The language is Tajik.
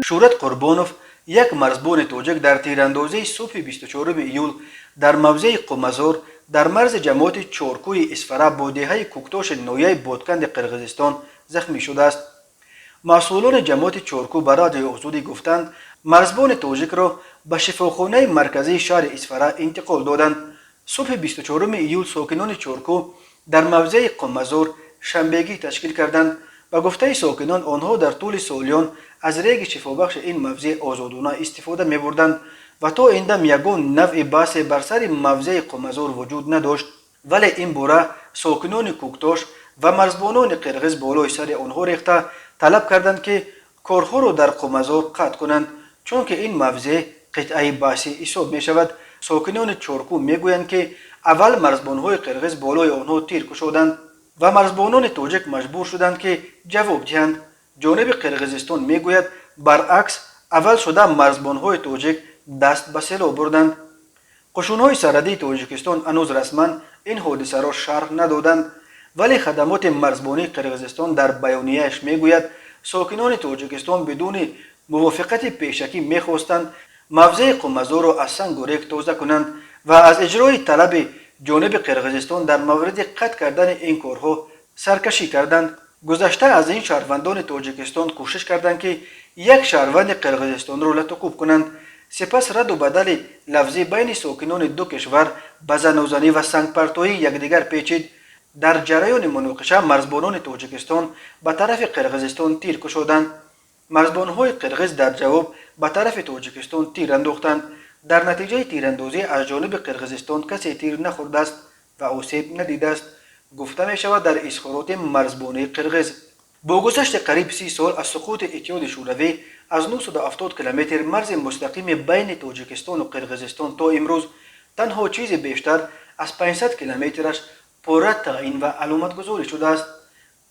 Шӯҳрат Қурбонов, як марзбони тоҷик, дар тирандозии субҳи 24 июл дар мавзеи Қумазор дар марзи ҷамоати Чоркӯи Исфара бо деҳаи Кӯктоши ноҳияи Ботканди Қирғизистон захмӣ шудааст. Масъулони ҷамоати Чоркӯ ба Радиои Озодӣ гуфтанд, марзбони тоҷикро ба шифохонаи марказии шаҳри Исфара интиқол доданд. Субҳи 24 июл сокинони Чоркӯ дар мавзеи Қумазор шанбегӣ ташкил карданд. Ба гуфтаи сокинон, онҳо дар тӯли солиён аз реги шифобахши ин мавзеъ озодона истифода мебурданд ва то ин дам ягон навъи баҳсе бар сари мавзеи Қумазор вуҷуд надошт. Вале ин бора сокинони Кӯктош ва марзбонони қирғиз болои сари онҳо рехта, талаб карданд, ки корҳоро дар Қумазор қатъ кунанд, чунки ин мавзеъ қитъаи баҳсӣ ҳисоб мешавад. Сокинони Чоркӯ мегӯянд, ки аввал марзбонҳои қирғиз болои онҳо тир кушоданд ва марзбонони тоҷик маҷбур шуданд, ки ҷавоб диҳанд. Ҷониби Қирғизистон мегӯяд, баръакс, аввал шуда марзбонҳои тоҷик даст ба силоҳ бурданд. Қушунҳои сарҳадии Тоҷикистон ҳанӯз расман ин ҳодисаро шарҳ надоданд, вале хадамоти марзбонии Қирғизистон дар баёнияаш мегӯяд, сокинони Тоҷикистон бидуни мувофиқати пешакӣ мехостанд мавзеи Қумазорро аз сангу рег тоза кунанд ва аз иҷрои талаби ҷониби Қирғизистон дар мавриди қатъ кардани ин корҳо саркашӣ карданд. Гузашта аз ин, шаҳрвандони Тоҷикистон кӯшиш карданд, ки як шаҳрванди Қирғизистонро латукӯб кунанд. Сипас раду бадали лафзӣ байни сокинони ду кишвар ба занозанӣ ва сангпартоии якдигар печид. Дар ҷараёни муноқиша марзбонони Тоҷикистон ба тарафи Қирғизистон тир кушоданд. Марзбонҳои қирғиз дар ҷавоб ба тарафи Тоҷикистон тир андохтанд. Дар натиҷаи тирандозӣ аз ҷониби Қирғизистон касе тир нахӯрдааст ва осеб надидааст, гуфта мешавад дар изҳороти марзбонии қирғиз. Бо гузашти қариб 30 сол аз суқути Иттиҳоди Шӯравӣ, аз 970 километр марзи мустақими байни Тоҷикистону Қирғизистон то имрӯз танҳо чизе бештар аз 500 километраш пурра таъин ва аломатгузорӣ шудааст.